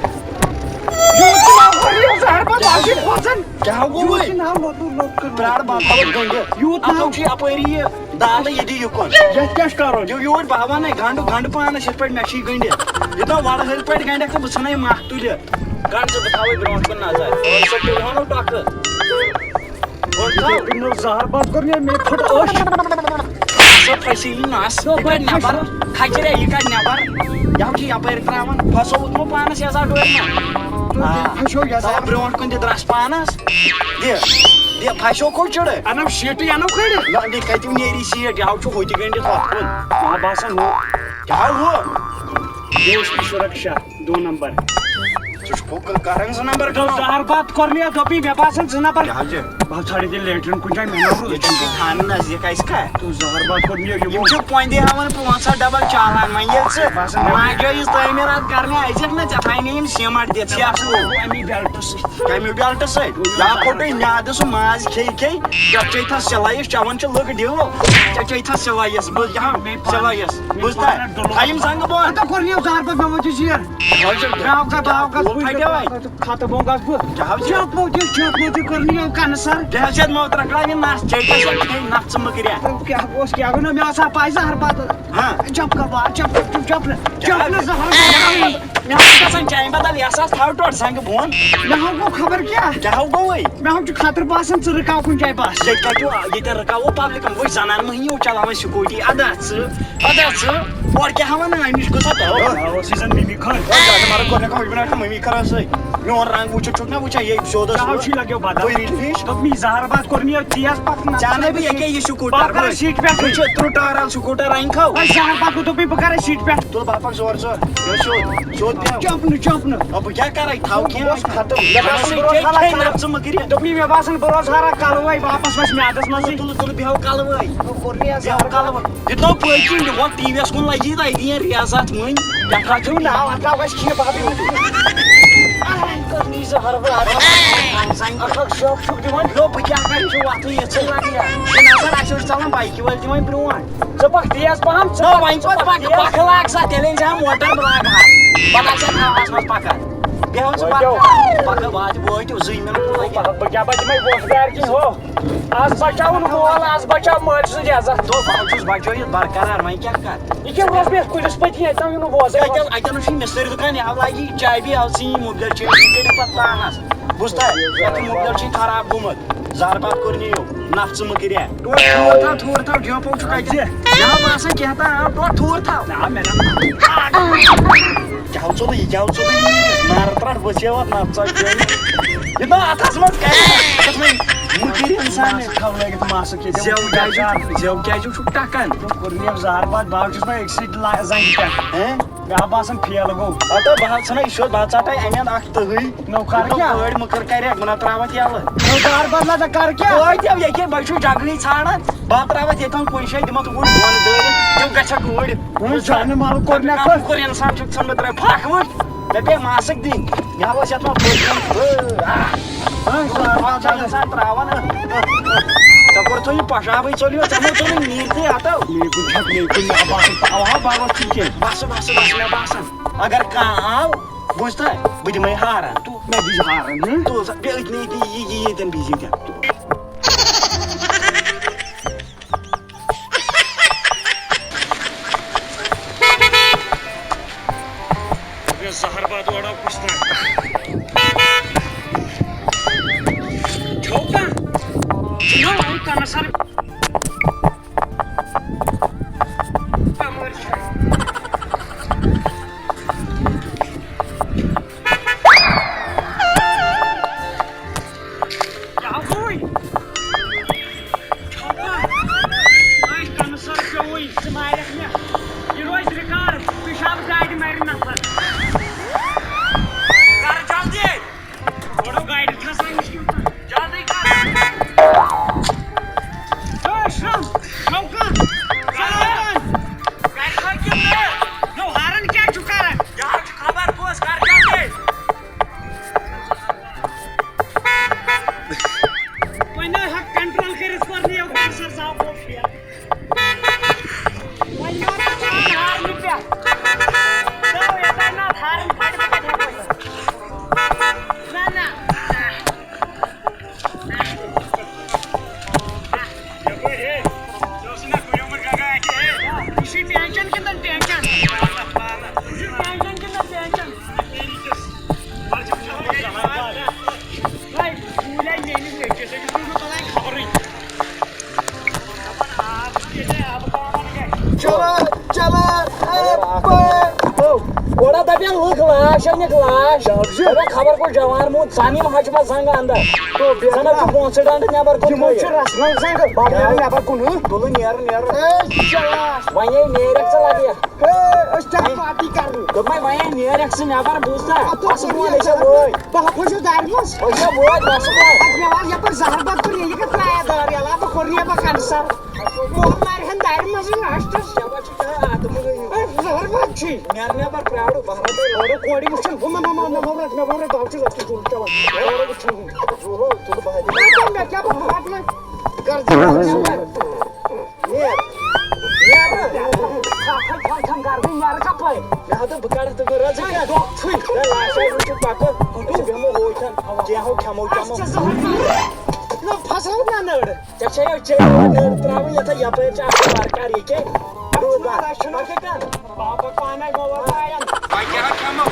یوٗت ناو کٔرِو زہر پَتہٕ آسہِ کھۄژان۔ کیٛاہ گوٚو یوٗت وۄنۍ؟ ناو لۄکُٹ لۄکُٹ کٔرِو۔ پرٛار بَتہٕ تھاوَتھ گٔنٛڈِتھ۔ یوٗت اَتھ ناو۔ چھُ یَپٲری یہِ دالہٕ یہِ دِ یُکُن۔ یَتھ کیٛاہ چھُ کَرُن؟ یہِ یوٗرۍ بہٕ ہاوان ہے گنٛڈٕ، گنٛڈٕ پانَس یِتھ پٲٹھۍ مےٚ چھُے گٔنٛڈِتھ۔ یہِ دَپان وَڑٕ ہٕرِ پٲٹھۍ گنٛڈٮ۪کھ تہٕ بہٕ ژھٕنَے مَکھ تُلِتھ۔ گنٛڈٕ زٕ بہٕ تھاوَے برونٛٹھ کُن نظر۔ ٲٹھ شیٚتھ تُلہٕ ہَنو ٹۄکہٕ۔ گۄڈٕ تھاو۔ یِتھَے کٔنۍ نوٚو زہر بَتہٕ کوٚر مےٚ، مےٚ پھٕٹ أچھ۔ سُہ پھَسے نہٕ نَس۔ یہِ کَڑِ نٮ۪بَر۔ کھَچرے، یہِ کَڑِ نٮ۪بَر۔ یَتھ چھِ یَپٲرۍ ترٛاوان۔ پھَسووُتھ مو پانَس یَزار ڈورِ منٛز۔ تُہۍ آ۔ پھَسیو یَزار۔ تھاو برونٛٹھ کُن تہِ درٛس پانَس۔ دِ۔ دِ، پھَسیو کوٚت چُڑٕ؟ اَنو شیٖٹٕے اَنو کھٲلِتھ۔ نہ، نہ، کَتہِ نیری سیٖٹ؟ یہِ ہاو چھُ ہُتہِ گٔنٛڈِتھ ہۄتھ کُن۔ آ، باسان ہُہ۔ کیٛاہ ہُہ؟ دیش کی سُرَکشا۔ دو نمبر۔ ژٕ چھُکھ کران زٕ نمبر دوٚپ کٲم۔ زہر باد کوٚر مےٚ، دوٚپ مےٚ، مےٚ باسان زٕ نمبر۔ کیٛاہ حظ چھِ؟ بہٕ ژھانڈٕ تیٚلہِ لیٹرین کُنہِ جایہِ، مےٚ نہ روٗد۔ ییٚتہِ چھُ خانہٕ نزدیٖک اَسہِ کَتھ؟ تو زہر باد کوٚر مےٚ یِمو۔ یِم چھِ پۄندِ ہاوان پانٛژھ ہَتھ ڈبل چالان، وۄنۍ ییٚلہِ ژٕ باسان مےٚ ناجٲیز تعمیٖرات کرنہِ أژِکھ نہ، ژےٚ تھاینَے یِم سیٖمٹ دِتھ مےٚ سیفہٕ۔ باسان گوٚو اَمی بیلٹہٕ سۭتۍ۔ کَمیُک بیلٹہٕ سۭتۍ؟ یا کھوٚٹُے میادٕ سُہ ماز کھیٚیہِ کھیٚیہِ، پٮ۪ٹھ چیٚیہِ تھا سِلایِس، چٮ۪وان چھِ لُکھ ڈِو، ژےٚ چیٚیہِ تھا سِلایِس، بہٕ یہِ ہا مےٚ پانہٕ سِلایِس۔ مےٚ بوٗزتھا؟ پانہٕ ڈُلوٗ۔ تھایِم زنٛگہٕ بۄن۔ ہتا کوٚر یہِ زہر پتہٕ مےٚ ووت یہِ زیر۔ ہٲے چھُ گاو کا باو کا کوٗل پھٹیو وۄنۍ۔ خط بۄن گژھ بہٕ۔ کیٛاہ حظ چھُ؟ چپ موتی، چپ موتی کٔر نہٕ یِم کنہٕ سر۔ کیٛاہ حظ چھِ اَتھ موترا کڑان یہِ نَس؟ چیٚیہِ کیٛاہ چھِ اَتھ کھیٚنۍ نَس ژٕ مہٕ کٔرِتھ۔ تہٕ کیٛاہ اوس، کیٛاہ گوٚو نہ مےٚ آسہٕ ہا پَے زہر پتہٕ۔ ہاں۔ چپ کا بار، چپ، چپ، چپ، چپ، چپ نہٕ زہر بار۔ مےٚ اوس گژھان چانہِ بدل یہِ ہسا تھاو ٹوٹھ زنٛگہٕ بۄن۔ مےٚ ہا گوٚو خبر کیٛاہ۔ کیٛاہ ہا گوٚوُے؟ مےٚ ہا چھُ خطرٕ باسان ژٕ رُکاو کُنہِ جایہِ بس۔ ییٚتہِ کَتہِ چھُ، ییٚتہِ رُکاوو پبلِکن، وٕچھ زنان مٔہنی یوٗت چلاوان سکوٗٹی، ادا ژٕ، ادا ژٕ، اورٕ کیٛاہ ہاوان نہٕ اَمِچ گٔژھا تو؟ آ، اوس یہِ زن مِمی خٲر۔ وۄنۍ زیادٕ مَرٕ گۄڈٕنیٚتھ ہاو یہِ بناوان مٔمی خٲر ٲسٕے۔ میون رنٛگ وٕچھِتھ چھُکھ نہ وٕچھان یہِ سیوٚد اوس چاو یہِ۔ چھُے لگیو بدل۔ تُہۍ رٔٹۍ فِش۔ دوٚپ مےٚ زہر باد کوٚر مےٚ یہِ تیز پکھ نہ۔ ژےٚ اَنَے بہٕ ییٚکیٛاہ یہِ سکوٗٹر۔ بہٕ کَرٕ سیٖٹہِ پٮ۪ٹھ۔ وٕچھ یہِ ترٛوٚ ٹٲر آل سکوٗٹر رنٛگ کھو۔ وۄنۍ زہر باد کوٚر دوٚپ مےٚ بہٕ کَرٕ سیٖٹہِ پٮ۪ٹھ۔ تُل باپَکھ زورٕ زورٕ۔ یہِ سیوٚد، سیوٚد بیٚہو۔ چَپنہٕ، چَپنہٕ۔ آ، بہٕ کیٛاہ کَرَے؟ تھاو کھٮ۪ن۔ بہٕ اوسُس کھَتم۔ مےٚ باسان، مےٚ باسان، بہٕ روزٕ ہارا کَلہٕ۔ ژٕ مہٕ کٔرِتھ۔ دوٚپمَے، مےٚ باسان، بہٕ روزٕ ہارا کَلہٕ وَے واپَس وَسہِ میٛادَس منٛزٕے۔ تُل، تُل، بیٚہو کَلہٕ وَے۔ وۄنۍ کوٚر مےٚ یَتھ بیٚہو زَہرٕ کَلہٕ وَے۔ دیُتنو پٔتۍ کِنۍ یور ٹی وی یَس کُن لَگی تَتہِ دِیَن ریزَتھ وٕنۍ۔ پٮ۪ٹھٕ چھُو ناو اَتھ آو اَسہِ کھیٚیہِ بَتہٕ۔ آے، کٔر نہٕ یہِ زَہرٕ بَتہٕ۔ اَکھ اَکھ شوق چھُکھ دِوان۔ نو، بہٕ کیٛاہ کَرٕ؟ یہِ چھُ وَتھٕے یَژھٕے لَگہِ۔ یہِ نظر اَسہِ اوس ژَلان بایکہِ وٲلۍ تہِ وۄنۍ برٛونٛٹھ۔ ژٕ پَکھ تیز پَہَم، ژٕ نہ، پَکھ، وۄنۍ ژٕ کوٚت پَکھ پَکھ؟ تیز۔ پَکھ لاگ سا، تیٚلہِ أنۍ زِ ہا موٹر، بہٕ لاگہٕ ہا۔ پَتہٕ آسہِ ہا ہَوہَس منٛز پَکان۔ بیٚہو ژٕ وٲتِو۔ پَکھ، پَکھ، واتہِ وٲتِو، زٕے مِنَٹ لَگہِ۔ پَکھ، بہٕ کیٛاہ بَچہٕ مےٚ ووٹ دار کِنۍ ہُہ؟ آز بَچاوُن مول، آز بَچاو مٲلۍ سٕنٛز عزت۔ دوٚپ، بہٕ چھُس بَچٲوِتھ برقرار، وۄنۍ کیٛاہ کَرٕ؟ یہِ کیٛاہ اوس مےٚ کُلِس پٔتۍ کِنۍ، اَتہِ تام یہِ نہٕ بوزان۔ اَتٮ۪ن، اَتٮ۪ن چھُے مِستٔرۍ دُکان، یہِ ہا لاگہِ چابی، آو ژٕ یہِ مُبدِل چیٖز، یہِ کٔرِتھ پَتہٕ پانَس۔ بوٗزتھا؟ یَتھ یہِ مُبدِل چھُے خراب گوٚمُت۔ زارٕ پَتھ کوٚر نِیو، نَفژٕ مہٕ کٔرِتھ۔ ٹوٹھ تھوٗر تھاو، تھوٗر تھاو، جوپو چھُ کَتہِ؟ مےٚ ہا باسان کینٛہہ تام آو، ٹوٹھ تھوٗر تھاو۔ نہ، مےٚ نہ۔ کیٛاہ ہو ژوٚلُے، یہِ کیٛاہ ہو ژوٚلُے؟ نارٕ ترٛٹھ بٔژھیو اَتھ نَفژٕ چٲنِس۔ یہِ نہ اَتھَس منٛز کَرِ، اَتھ منٛز مہٕ کٔرِو اِنسان۔ تھاو لٲگِتھ ماسٕک ییٚتہِ۔ زٮ۪و کیٛازِ چھُ، زٮ۪و کیٛازِ چھُکھ ٹَکان؟ کوٚر مےٚ زارٕ پَتھ، بہٕ ہا چھُس وۄنۍ أکسٕے لا-، زَنٛگہِ پٮ۪ٹھ۔ ہیں؟ مےٚ ہا باسان فیل گوٚو۔ ہتو بہٕ ہا ژھٕنَے، یہِ چھُ بہٕ ہا ژَٹَے اَمہِ اَندٕ اَکھ تٕہٕے۔ نو کر کیٛاہ؟ گٲڑۍ مٔکٕر کریکھ، بہٕ نہ ترٛاوَتھ یَلہٕ۔ نو دار بدلا ژٕ کر کیٛاہ؟ ٲدۍ یَو ییٚکے بہٕ چھُس جگہٕے ژھانڈان۔ بہٕ ہا ترٛاوَتھ ییٚتہِ تھَن کُنہِ جایہِ، دِمَتھ اوٗرۍ بۄن دٲرِتھ، تِم گژھٮ۪کھ اوٗرۍ۔ وۄنۍ زانہٕ مَرٕ کوٚر مےٚ کَتھ۔ کوٚر اِنسان چھُکھ ژھٕنمُت ترٛٲوِتھ۔ پھَکھ وٕچھ، مےٚ پیٚیہِ ماسٕک دِنۍ۔ مےٚ ہا اوس یَتھ منٛز پھٔکھ دیُن۔ ہاں، سُہ آو پَتہٕ چھُ اِنسان ترٛاوان۔ ژےٚ کوٚرُتھ یہِ پۄشابٕے ژوٚل یہِ، ژےٚ مو ژوٚلُے نیٖرتھٕے ہَتو۔ مےٚ کُن چھَکھ، مےٚ کُن مےٚ باسان، اَوا بَرُس چھُ کینٛہہ۔ بَس، بَس، بَس، مےٚ باسان۔ اگر کانٛہہ آو، بوٗزتھا؟ بہٕ دِمَے ہارن۔ تو مےٚ دِژ ہارن، ہٕم؟ تو سا، بیٚیہِ أتنٕے، أتنٕے، یہِ، یہِ، ییٚتٮ۪ن بِہزِ ییٚتٮ۪ن۔ یہِ زہر باد اورٕ آو کُس تام۔ کھیوٚو کانٛہہ؟ ژٕ نہ وَن کَنَس سَر۔ نِکھ لاش۔ جواب چھُ۔ مےٚ خبر کُس جوان موٗد، ژَن یِم ہَچہِ منٛز زنٛگہٕ اَنٛدر۔ تو بیٚیہِ ژَن حظ چھُ پونٛسہٕ ڈنٛڈٕ نٮ۪بر کُن یِمو تھٲیِتھ۔ چھُ رسمن زنٛگہٕ، بَغٲر نٮ۪بر کُن، ہٕہ؟ تُلہٕ نیر، نیر۔ اے، جواب۔ وۄنۍ یے نیرکھ ژٕ لگہِ۔ اے، أسۍ چھِ پارٹی کرنہِ۔ دوٚپمَے وۄنۍ یے نیرکھ ژٕ نٮ۪بر، بوٗزتھا؟ اَتھ اوس بَسہٕ بۄن، أسۍ چھِ وٲتۍ۔ بہٕ ہا پھٔسِس دارِ منٛز۔ أسۍ چھِ وٲتۍ، بَسہٕ بۄن۔ اَتھ مےٚ وَن یَپٲرۍ زَہر بَتہٕ کوٚر، یہِ کَتہِ ترٛایہِ دارِ یَلہٕ؟ بہٕ کوٚر نہٕ یَپٲرۍ کَنہِ سَر۔ کورِ نارِ ہَن دارِ منٛزٕے لاسٹَس۔ ژےٚ ما چھُ کانٛہہ آتمٕے؟ اے، زَہر بَتہٕ چھُے۔ نیر نٮ۪بر، پرٛارو، بہٕ ہا رَٹَے اورٕ۔ کورِ وٕچھُن، ہُہ مےٚ، مےٚ، مےٚ، مےٚ، مےٚ، مےٚ، مےٚ، مےٚ، مےٚ، بہٕ چھُس اَتھ کیُتھ ظُلُم چٮ۪وان۔ اورٕ وٕچھُن۔ ظُلُم، ژٕ تہٕ بہٕ ہا دِمہٕ۔ مےٚ کیٛاہ، مےٚ کیٛاہ، بہٕ ہا رَٹہٕ وۄنۍ۔ کر ژٕ نیر۔ نیر۔ نیر۔ ژٕ ہا تھَو تھَم گردٕنۍ، نیر کپٲرۍ؟ مےٚ ہا دوٚپ بہٕ کڑٕ تہٕ بہٕ رَٹہٕ ژٕ کیٛاہ؟ ژٕ چھُکھ ژھوٚٹھٕے۔ ہے لاسا وٕچھِتھ پکو، أسۍ بیٚہمو ہوٹلن، کینٛہہ ہو کھٮ۪مو چٮ۪مو۔ اَسہِ چھِ زٕہٕنۍ نہ پھساو نہ نٔر۔ ژےٚ چھےٚ یہِ چیٚنۍ نٔر ترٛاوٕنۍ یَتھ یَپٲرۍ چھِ اَصٕل ورکار یہِ کیٛاہ؟ روٗد بنٛد۔ پکھ ہے کر۔ بابا پانے گوٚو وۄنۍ کیٛاہ کھٮ۪مو؟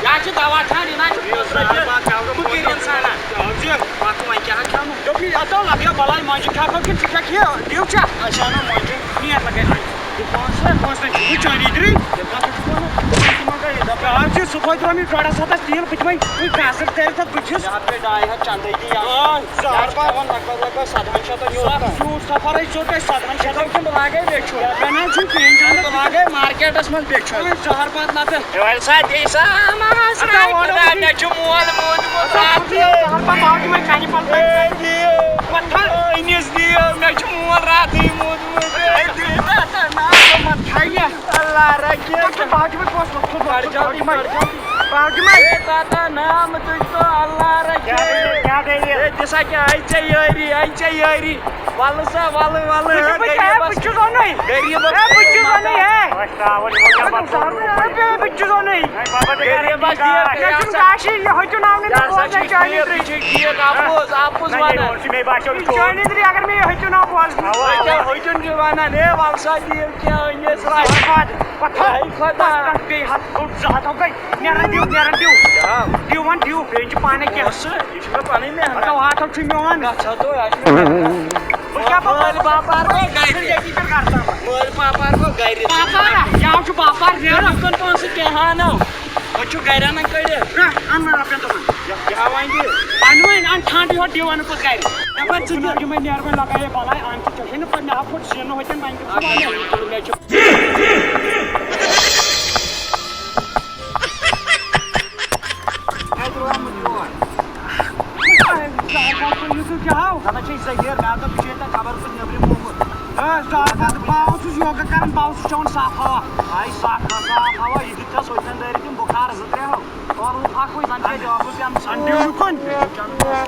یا چھِ دوا کھٮ۪وان، یہِ نہ چھُ پونٛسہٕ رٔٹِتھ۔ فقیٖر اِنسانا۔ پتہٕ وۄنۍ کیٛاہ کھٮ۪مو؟ دوٚپمَے، اَتھ دوٚپ لَگیا بَلاے مۄنٛجہِ کھٮ۪کھ کِنہٕ ژٕ چھَکھ یہِ ڈِو چَتھ؟ أسۍ اَنو مۄنٛجہِ۔ نیر لَگے۔ یہِ پونٛسہٕ، پونٛسہٕ نہ چھُ، یہِ چٲنی درٕے۔ تیٚلہِ کَتھ چھُکھ وَنان؟ پونٛسہٕ منٛگے یہِ دَپان۔ آز چھِ صُبحٲے درٛامٕتۍ ڈۄڈَس ہَتَس تیٖل، بٕتھِ وۄنۍ، وۄنۍ کھازٕر تیٚلہِ تہٕ بٕتھِس۔ یہِ ہَتھ گٔے ڈاے ہَتھ چَندَے تہِ یَتھ۔ آ، زٕ ہَتھ۔ پٮ۪وان لگ بگ، لگ بگ سَدہَن شَتَن یوت تام۔ زیوٗٹھ سفرٕے چھُ تۄہہِ سَدہَن شَتَن۔ تِم لاگے بیٚیہِ چھُ۔ مےٚ نہ حظ چھُنہٕ کِہیٖنۍ، جان۔ بہٕ لاگے مارکیٹَس منٛز بیٚیہِ چھُ۔ وۄنۍ زٕ ہَتھ بَتہٕ نَتہٕ۔ ہے، وۄنۍ سا دِ سا، اَما وۄنۍ سا اَتھ کیٛاہ اورٕ مےٚ چھُ مول موٗدمُت راتھٕے۔ زٕ ہَتھ بَتہٕ باو تِمَے کَنہِ پَل تۄہہِ۔ ہے، دِیِو۔ پَتہٕ تھاو۔ أمِس دِیِو، مےٚ چھُ مول راتھٕے موٗدمُت۔ ہے، دِیِو۔ تھاو یہِ۔ اللہ رکھے۔ تۄہہِ چھُ باقٕے وۄنۍ پونٛسہٕ لوٚگ، لوٚگ، لوٚگ، کر جلدی، باقٕے وۄنۍ۔ کر جلدی۔ باقٕے وۄنۍ۔ اے تاتا نام تُجھ کو اللہ رکھے۔ کیٛاہ دٔلیٖل؟ کیٛاہ دٔلیٖل؟ اے دِسا کیٛاہ، اَنہِ ژےٚ یٲری، اَنہِ ژےٚ یٲری۔ وَلہٕ سا، وَلہٕ، وَلہٕ، بہٕ چھُس، بہٕ چھُس، ہے، بہٕ غریٖبَس، چھُس وَنُن۔ غریٖبَس ہے، بہٕ چھُس وَنُن، ہے۔ بہٕ چھُس وَنُن۔ ہے، بابا، غریٖبَس دِیِو مےٚ چھُنہٕ کاشی، یہِ ہیٚکِو ناو نہٕ یہِ ہسا بوزنَے چھُ چٲنی ٹھیٖک، درٕے۔ یہِ چھُ ٹھیٖک، اَپُز، اَپُز نہ، یہِ وَنان۔ ووٚن چھُ مےٚ باسیٚو ٹھوٗل۔ چٲنی درٕے، اگر مےٚ یہِ ہیٚکِو ناو بوزنَے۔ اَوا، اَوا۔ یہِ کیٛاہ ہیٚکِو نہٕ وَنان، ہے، وَلہٕ سا دِیِو کیٛاہ أنِس رَٹھ۔ پَتہٕ، پَتہٕ، ہے خۄدا۔ پَتہٕ بیٚیہِ ہَتھ گوٚو زٕ ہَتھ ہَو گٔے۔ نیران دِیِو، نیران دِیِو۔ کیٛاہ؟ دِیِو وۄنۍ دِیِو، بیٚیہِ چھِ پانَے کینٛہہ۔ پونٛسہٕ، یہِ چھِ مےٚ پَنٕنۍ محنت۔ مطلب، ہَتھ ہَو چھُے میون۔ گژھو تُہۍ، اَسہِ چھُ مےٚ محنت۔ بہٕ کیٛاہ پَتہٕ مٲلۍ باپار گوٚو گَرِ۔ ییٚتی پٮ۪ٹھ کَرٕ سا۔ مٲلۍ باپار گوٚو گَرِ۔ باپار ہا؟ یہِ حظ چھُ باپار نیران۔ تُہۍ کَتہِ پونٛسہٕ کینٛہہ ہا نو؟ أسۍ چھُ گَرِ اَنان کٔڑِتھ۔ نہ، اَن وۄنۍ رۄپیَن تِمَن۔ یہِ کیٛاہ وۄنۍ دِ؟ اَن وۄنۍ، اَن ٹھانٛڈ یورٕ دِوان پَتہٕ گَرِ۔ دَپان ژٕ دِ۔ یِمَے نیرٕ وۄنۍ لَگایے بَلاے، اَن ژٕ ژےٚ چھے نہٕ پَتہٕ مےٚ ہا پھوٚٹ سیٖنہٕ ہوٚتٮ۪ن، وۄنۍ کیٛاہ چھُ وَنان؟ مےٚ چھُ زَنہٕ چھے زٔہیٖر، مےٚ دوٚپ، یہِ چھُ ییٚتٮ۪ن خبر کُس نیٚبرِم گوٚمُت۔ ہے، زہر بَتہٕ، بہٕ اوسُس یوگا کران، بہٕ اوسُس چٮ۪وان صاف ہوا۔ ہاے، صاف ہوا، صاف ہوا، یہِ دیُت ژےٚ سوچن دٲرِتھ یِم بُخار زٕ ترٛےٚ ہو۔ اورٕ اکھ وٕچھ، زَن چھے جوابہٕ پیٚمژٕ۔ اَن دیُن کُن۔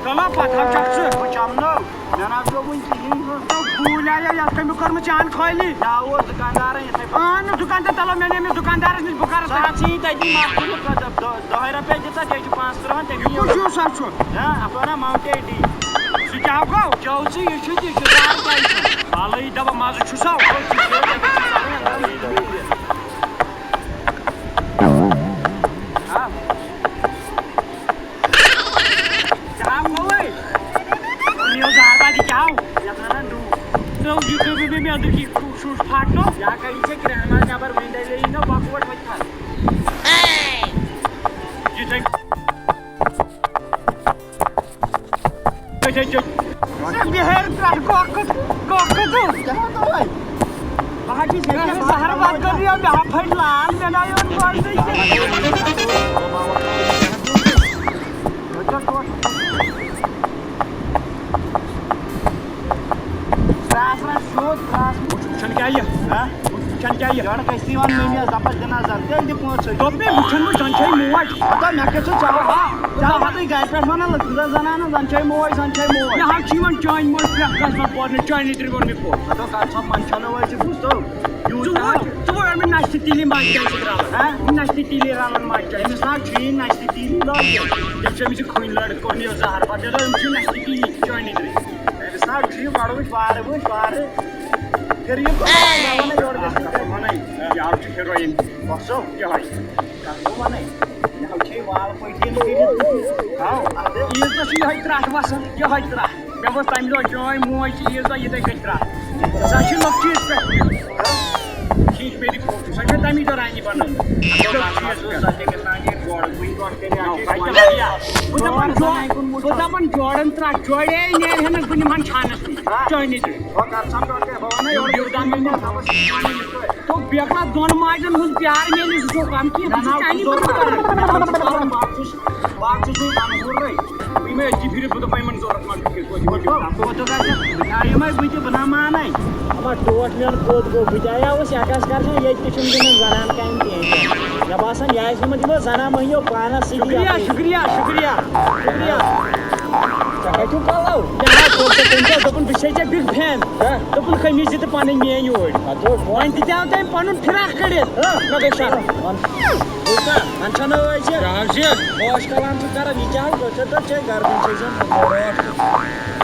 چلو، پَتہٕ ہا چَکھ ژٕ۔ بہٕ چَمنو۔ مےٚ نہ حظ پیوٚو وٕنہِ کِہیٖنۍ۔ تو گوٗلۍ آیا، یَتھ کٔمۍ کوٚرمُت چان خٲلی؟ مےٚ اوس دُکاندارَن یِتھَے پٲٹھۍ۔ اَہَن نہٕ، دُکان تہٕ تَلو مےٚ نِمہِ دُکاندارَس نِش، بہٕ کَرٕ ژٕ تَتھ۔ ژٕ یی تَتی مَکھ کٔرِتھ، دَہ، دَہ، دَہَے رۄپیہِ دِ ژٕ، بیٚیہِ چھِ پانٛژھ تٕرٛہَن، تَمی یہِ کُس یوٗسا چھُ؟ ہا، اَتھ وَنان ماوُنٹین ڈی۔ سُہ کیٛاہ گوٚو؟ چیوٚو ژٕ، یہِ چھُ تہِ، یہِ چھُ زہر پَے چھُ۔ وَلہٕ یہِ دَپان مَزٕ چھُ سا؟ ہا؟ کیٛاہ گوٚوُے؟ یہِ اوس زہر پَتہٕ یہِ کیٛاہ؟ یَتھ وَنان ڈوٗ۔ ژٕ یہِ کٔرِو مےٚ، مےٚ أنٛدٕرۍ کِنۍ شُش پھاٹنو۔ یا کَڑِ ژےٚ کرٛہنہٕ نٮ۪بَر، وٕنۍ دَلے یی نہ بۄکہٕ وَٹ وۄتھِ تھَل۔ یہِ تۄہہِ بِہٲرۍ پٮ۪ٹھ گوٚو کُس، گوٚو کُس؟ بہٕ حظ چھُس ییٚتہِ زہر وَتھ کٔرِو، مےٚ ہا پھٔٹۍ لال، مےٚ نہ یِوان بوزنٕے کینٛہہ۔ ژٕ آس وۄنۍ سیوٚد، ژٕ آس وۄنۍ۔ وٕچھُن کیٛاہ یہِ؟ ہہ؟ وٕچھُن کیٛاہ یہِ؟ یورٕ گژھِ یِوان مٔمی یَس دَپَس دِ نظر، تیٚلہِ دِ پونٛسہٕ۔ دوٚپ مےٚ، وٕچھُن وۄنۍ، زَن چھے موج۔ ہَتہ مےٚ کیٛاہ چھُ ژےٚ وَنان؟ ژےٚ وَنَے گَرِ پٮ۪ٹھ وَنان لٔکٕر زَنانَن، زَن چھے موج، زَن چھے موج۔ مےٚ حظ چھِ یِوان چانہِ موج پرٛٮ۪تھ کٲنٛسہِ منٛز بوزنہٕ، چانہِ ترٛےٚ ووٚن مےٚ پوٚز۔ ہَتہ کَر سا منٛدچھَنہٕ وٲلۍ چھِ بوٗزتو۔ یوٗت ژٕ وَن، ژٕ وَن مےٚ نَشہِ تیٖلی منٛز کیٛاہ چھِ ترٛاوان؟ ہہ؟ نَشہِ تیٖلی رَلان منٛز کیٛاہ؟ أمِس نہ حظ چھُ یہِ نَشہِ تیٖلی لٲگِتھ۔ تیٚلہِ چھُ أمِس یہِ کھٔنۍ لٔڑکہٕ کوٚر مےٚ زَہر پَتہٕ، مےٚ دوٚپ أمِس چھُ نَشہِ تیٖلی چٲنی ترٛےٚ۔ أمِس نہ حظ چھُ یہِ گۄڈٕ وٕچھ وارٕ، وٕچھ وارٕ۔ پھِر یہِ کوٚت؟ وَنَے، یارٕ چھُ ہیٖرویِن۔ بَسو۔ یِہوٚے۔ کَتھ گوٚو وَنَے؟ یہِ حظ چھے وال پٲٹھۍ یِم کٔرِتھ۔ ہاو۔ عیٖذ دۄہ چھُ یِہوٚے ترٛٹھ وَسان، یِہوٚے ترٛٹھ۔ مےٚ ووٚن تَمہِ دۄہ، چٲنۍ موج چھِ عیٖذ دۄہ یِتھَے کٔنۍ ترٛٹھ۔ سۄ چھِ لۄکچہِ عیٖذ پٮ۪ٹھ۔ ٹھیٖک، مےٚ دِ سۄ چھےٚ تَمی دۄہ رانی بَنٲومٕژ۔ بہٕ دَپان جوڑ-، بہٕ دَپان جوڑَن ترٛٹھ، جوڑے نیرِ ہا نہٕ، بہٕ نِمہٕ ہَن چھانَس نِش، چٲنِس نِش۔ تو بیکھا دۄن ماجن ہُنٛد پیار میلہِ، سُہ چھُ کم کینٛہہ، بہٕ چھُس چانی موٗجوٗب کران۔ بہٕ چھُس نہٕ زانان سورُے۔ یِمے أزکہِ پھِرِ بہٕ دَپہٕ یِمن ضوٚرَتھ ما چھُ کینٛہہ، توتہِ وَنہٕ بہٕ۔ کوٚت گژھِ؟ یہِ ما بہٕ تہِ بہٕ نہ مانے۔ اما ٹوٹھ میون کوٚت گوٚو؟ بہٕ تہِ آیاوُس یَکَس کرنہِ، ییٚتہِ تہِ چھُنہٕ گِنٛدان زنان کامہِ کِہیٖنۍ تہِ۔ مےٚ باسان، یہِ آسہِ گوٚمُت یِمو زنان مٔہنِو پانَس سۭتی شُکریہ، اَپٲرۍ۔ شُکریہ، شُکریہ، شُکریہ۔ ژےٚ کَتہِ چھُکھ پَلو؟ مےٚ حظ کوٚر ژےٚ تَمہِ دۄہ، دوٚپُن، بہٕ چھَسے ژےٚ big fan۔ ہہ؟ دوٚپُن، قمیٖض دِ تہٕ پَنٕنۍ میٛٲنۍ یوٗرۍ۔ اَدٕ وۄنۍ دِتیٛاو تٔمۍ پَنُن فِراک کٔڑِتھ۔ ہہ؟ مےٚ گٔے شرم۔ وَن۔ بوٗزتھا؟ وۄنۍ چھَنہٕ أزۍ یہِ۔ کیٛاہ حظ یہِ؟ پوش کلام چھُ کران، یہِ کیٛاہ حظ گوٚو؟ ژےٚ دوٚپ ژےٚ گردن چھے زن ٲٹھ۔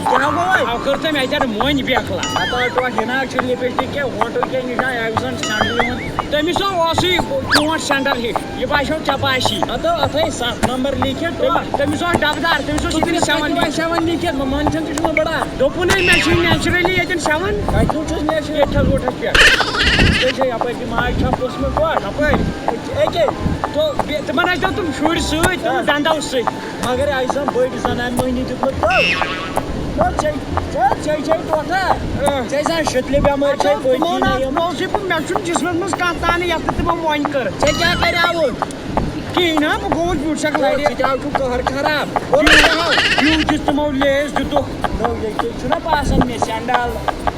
یہِ کیٛاہ گوٚو وۄنۍ؟ اَو کٔر تٔمۍ اَتٮ۪ن مۄنۍ بیکھلا۔ اَپا ٹوٹھ ہِناک چھُ لِپسٹِک کیٛاہ، وونٛٹو کیٛاہ، یہِ چھا اَمہِ زن سنٛڈلہِ ہُنٛد؟ تٔمِس ہا اوسُے ٹوٹھ سینڈل ہِش، یہِ باسیو چپاسی۔ ہتو اَتھے ستھ نمبر لیٖکھِتھ ٹوٹھ۔ تٔمِس اوس ڈبہٕ دار، تٔمِس اوس ژٕ یہِ تٔمِس سیون سیون لیٖکھِتھ۔ سیون لیٖکھِتھ، بہٕ منٛدچھان تہِ چھُس نہٕ بڑان۔ دوٚپُن ہے، مےٚ چھُے نیچرلی ییٚتٮ۪ن سیون۔ کَتہِ چھُس نیچرلی؟ ییٚتہِ تھَس ووٚٹھس پٮ۪ٹھ۔ ژےٚ چھے یَپٲرۍ تہِ ماجہِ چھا پوٚژھ مےٚ گۄڈٕ؟ کَپٲرۍ؟ أکے۔ تو بے-، تِمن ٲسۍ دَپ تِم شُرۍ سۭتۍ، تِم آ۔ دَنٛدو سۭتۍ۔ مگر اَسہِ زَن بٔڑۍ زَنان مٔہنی دیُتمُت تو۔ تو ژےٚ، ژےٚ، ژےٚ چھے ٹوٹھا۔ آ۔ ژےٚ زَن شِتلہِ بٮ۪مٲرۍ چھے اَتھ پٔتۍ تِمو کِنۍ نہ یِم۔ بوزُے بہٕ، مےٚ چھُنہٕ جِسمَس منٛز کانٛہہ تانہٕ یَتھ نہٕ تِمو مۄنۍ کٔر۔ ژےٚ کیٛاہ کَریاوُتھ؟ کِہیٖنۍ نہ، بہٕ گوٚوُس بیوٗٹھ سٮ۪کھ لَرِ۔ ژٕ تہِ آو چھُکھ قہر خراب۔ بیوٗٹھ دِژ تِمو لیز دیُتُکھ۔ نو، ییٚتہِ چھُنہ باسان مےٚ سٮ۪نڈل،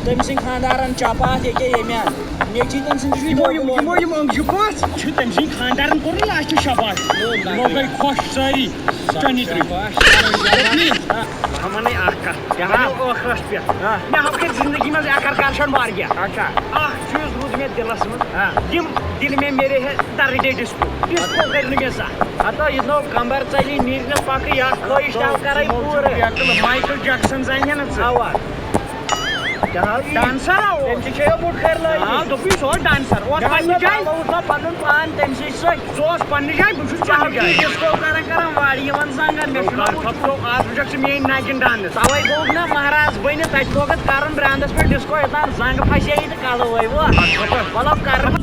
تٔمۍ سٕنٛدۍ خانٛدارَن چپاتھ ییٚکیٛاہ ییٚمہِ اَندٕ۔ مےٚ چھِ تٔمۍ سٕنٛدِس یِمو، یِم، یِمو، یِم أنٛگجہِ پٔژھۍ چھِ تٔمۍ سٕنٛدۍ خانٛدارَن کوٚرمُت لاسٹَس شاباش۔ نو، لگے۔ یِمو گٔے خۄش سٲری۔ چٲنی ترٛٲوۍ۔ شاباش۔ دوٚپمَے، بہٕ وَنَے اَکھ کَتھ۔ کیٛاہ؟ یہِ ٲخرَس پٮ۪ٹھ۔ ہاں۔ مےٚ ہاو کٔرۍ زِندگی منٛز اکھ کَرشَن واریاہ۔ اچھا۔ اَکھ چیٖز روٗد مےٚ دِلَس منٛز۔ ہاں۔ یِم دِل میں میرے ہے درد ڈِسکو۔ ڈِسکو کٔرۍ نہٕ مےٚ زانٛہہ۔ ہتو، یہِ نو کمبر ژَلی، نیٖرۍ نہٕ پَکہٕ، یہِ اَکھ خٲہِش تہِ آو کَرٕنۍ پوٗرٕ۔ مایکل جیکسن زانہِ ہا نہٕ ژٕ۔ اَوا۔ کیٛاہ حظ؟ ڈانسر ہا اوس۔ تٔمۍ تہِ چھےٚ یہِ بُٹ کٔرۍ لٲگِتھ۔ آ، دوٚپُے سُہ اوس ڈانسر۔ اوس مےٚ پننہِ حظ جایہِ۔ لوٚگ نہ پَنُن پان تٔمۍ سٕے سۭتۍ۔ سُہ اوس پننہِ جایہِ، بہٕ چھُس پننہِ جایہِ۔ ڈِسکو کران، کران واڑِ یِوان زنٛگن۔ مےٚ چھُنہٕ کر وُچھمُت۔ خۄد تو آز وٕچھکھ ژٕ میٛٲنۍ نگِن ڈانس۔ توے گوٚو نہ مہراز بٔنِتھ، تَتہِ لوگُتھ کرُن برٛانٛدس پٮ۪ٹھ ڈِسکو، یوٚتام زنٛگ پھسے تہٕ کلہٕ وٲے وۄتھ۔ مطلب کرُن۔